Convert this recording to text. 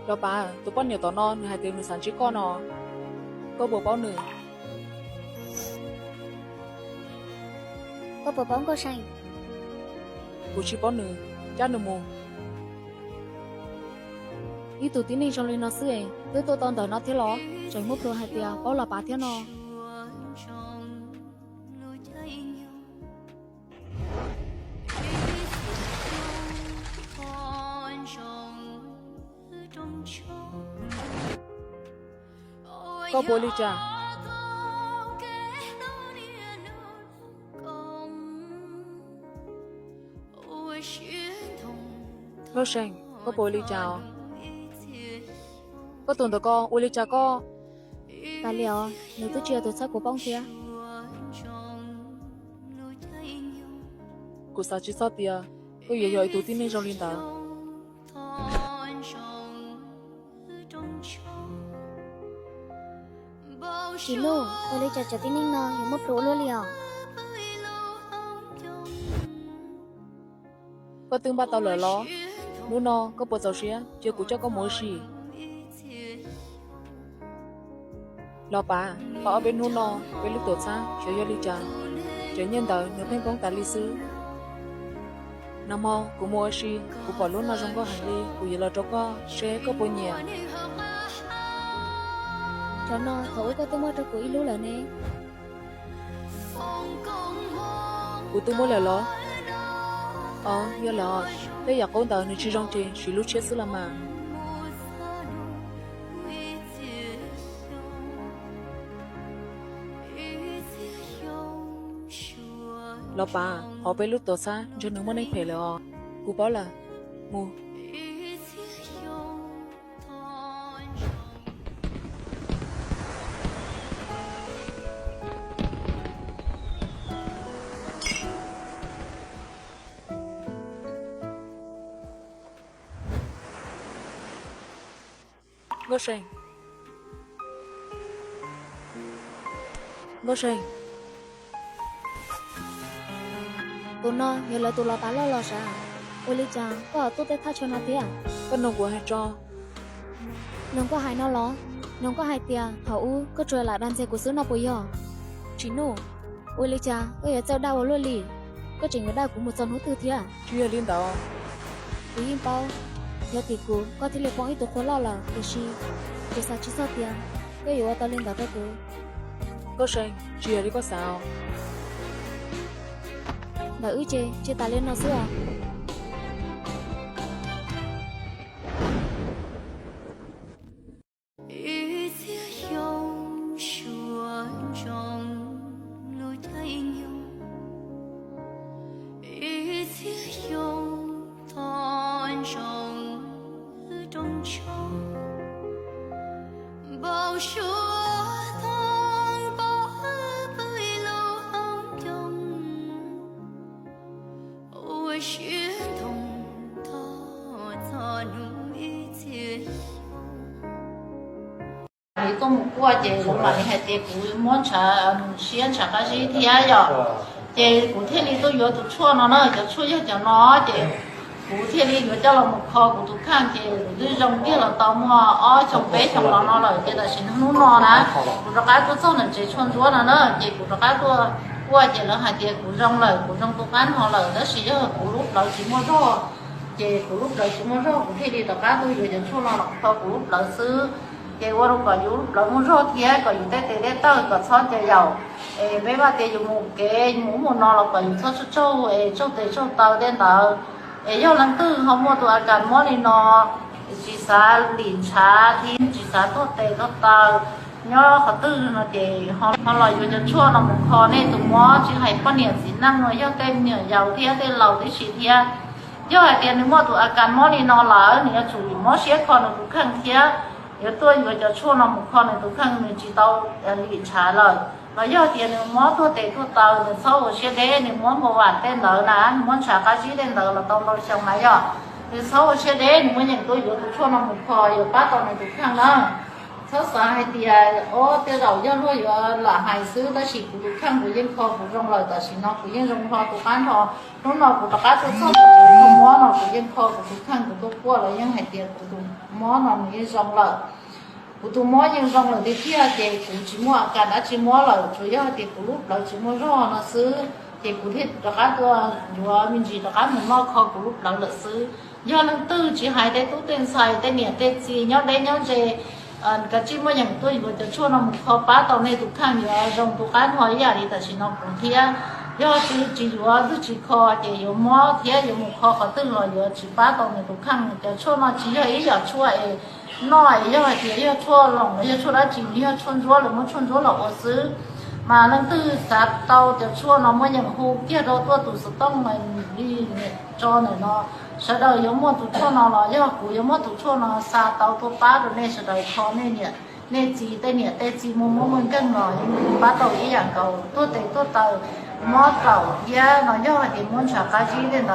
Los Pav, tus poj niam tom no nws hais tias nws xav ntsib koj no. Koj puas paub nws? Koj puas paub Nkauj See? Kuv tsis paub nws, cab nws mus. Ib tug tib neeg zoo li no xwb es twb tuaj tau ntawm no thiab los? Tseem muaj plhus hais tias paub Los Pav thiab no. Koj puas ua li cas? Nkauj See, koj puas ua li cas os? Koj tus ntawm ko ua li cas koj? Kav liam os, nws twb tsis yog tus txhawb kuv poob thiab. Kuv xav tsis txog tias koj yuav yog ib tug tib neeg zoo li ntawd. Tsis Nuj, ua li cas cov tib neeg no yuav muaj plhus ua luaj li os? Koj twb npaj tau lawm los? Hnub no koj puas txaus siab cia kuv coj koj mus ua si? Los Pav, tau ob peb hnub no peb lub tuam txhab xyov yog li cas, cov nyiaj ntawd nws pheej poob tas li xwb. Nag hmo kuv mus ua si, kuv pom lub no zoo nkauj heev li, kuv yuav los rau koj seb koj puas nyiam. Cov no thaum ub koj twb muab rau kuv ib lub lawm ne. Kuv twb muab lawm los? Os, yog lawm os. Tej yam qub ntawd nws tsis zoo ces siv lub tshiab xwb los mas. Los Pav, hauv peb lub tuam txhab ntshe nws muaj neeg phem lawm os. Kuv paub lawm. Mus. Nkauj See. Nkauj See. Tus no yog lawv tus Los Pav loj los sav? Ua li cas koj ho tuaj tej thaj chaw no thiab? Koj nug kuv hais tso. Nug koj hais no los? Nug koj hais tias thaum ub koj tsuas lam dag ntxias kuv xwb no puas yog? Tsis Nuj, ua li cas koj yuav txawj dag ua luaj li? Koj tseem yuav dag kuv mus txog hnub twg thiab? Tsis yog li ntawd. Kuv yeej paub, yog tim kuv koj thiaj li poob ib tug qhua loj lawm, tiam sis kuv xav tsis txog tias koj yuav ua tau li ntawd rau kuv. Nkauj See, tsis yog li koj xav os. Ntawm wb ces tsis tas li no xwb os. Kuv tuaj mus kuaj ces kuv mam li hais tias kuv muab ntshav siab ntshav qab zib thiab yom, ces kuv thiaj li tuaj yuav tus tshuaj no na. Cov tshuaj yog cov no ces kuv thiaj li yuav coj los mus kho kuv tus kheej ces kuv twb zoo kiag los tau muaj ob xyoo peb xyoo los no lawm ces tam sim hnub no na kuv rov qab tuaj txog ntawm tsev tshuaj ntsuab no na ces kuv rov qab tuaj kuaj ces lawv hais tias kuv zoo lawm, kuv zoo tus kab no lawm, tab sis yog kuv lub plawv tsis muaj zog, ces kuv lub plawv tsis muaj zog kuv thiaj li rov qab tuaj yuav cov tshuaj no los kho kuv lub plawv xwb. Ces ua rau kom yus lub plawv muaj zog thiab kom yus tej tes tej taw kom txhob ncaws yaus, es peb vaj tias yus mus kev mus ub mus no los kom yus txhob tsaug tsaug es tsaug tes tsaug taw tej ntawd. Es yog leej twg ho muaj tus a kas mob li no, tsis xav lim ntshav thiab tsis xav tuag tes tuag taw nyob qhov twg no ces ho los yuav cov tshuaj no mus kho nej tus mob, tsis hais poj niam txiv neej no, yog tej me nyuam yaus thiab tej laus tib si thiab. Yog hais tias nws muaj tus a kas mob li no lawm nws yuav tsum lim mob siab kho nws tus kheej thiab yuav tuaj yuav cov tshuaj no mus kho nws tus kheej, nws tsis tau lim ntshav lawm. Los yog tias nws mob tuag tes tuag taw, nws txhob ua siab deb, nws muab npau vam tej ntawd na, nws muab ntshav qab zib tej ntawd los tau ntau xyoo na yog, nws txhob ua siab deb, nws muaj yeem tuaj yuav tus tshuaj no mus kho yuav pab tau nws tus kheej na. Txhob xav hais tias, o, tej zaum yog luag yuav lam hais xwb, tab sis kuv tus kheej kuv yeej kho kuv zoo lawm, tam sim no kuv yeej zoo hlo tus qab nrho. Hnub no kuv rov qab tuaj txog kuv tus kheej mob no, kuv yeej kho kuv tus kheej, kuv tuaj kuaj los yeej hais tias kuv tus mob no nws yeej zoo lawm. Kuv tus mob yeej zoo lawm tiag tiag, ces kuv tsis muaj a kas dab tsi mob lawm, tsuas yog hais tias kuv lub plawv tsis muaj zog no xwb, ces kuv thiaj rov qab tuaj yuav me ntsis rov qab mus noj kho kuv lub plawv lawm xwb. Yog leej twg tsis hais tej tub tej ntxhais, tej niam tej txiv nyob deb nyob ze, kav tsij muaj yeem tuaj yuav cov tshuaj no mus kho pab tau nej tus kheej yuav zoo tus qab nrho ib yam li tam sim no kuv thiab. Yog tsis, tsis yuav twb tsis kho ces yuav mob thiab yuav mus kho qhov twg los yuav tsis pab tau nws tus kheej. Cov tshuaj no tsis yog ib yam tshuaj es noj es yog hais tias yog tshuaj loos los yog tshuaj dab tsi, nws yog tshuaj ntsuab, lawv muab tshuaj ntsuab los ua xwb. Mas leej twg xav tau cov tshuaj no muab yeem hu kiag rau tuaj tus xov tooj li tso ntawm no. Sawv daws yuav muaj tus tshuaj no los yog kuv yuav muab tus tshuaj no xa tau tuaj pab rau nej sawv daws kho nej niam nej txiv, tej niam tej txiv muaj mob muaj nkeeg los yeej pab tau ib yam nkaus. Tuaj tes tuaj taw, mob taum thiab no yog hais tias muab ntshav qab zib tej ntawd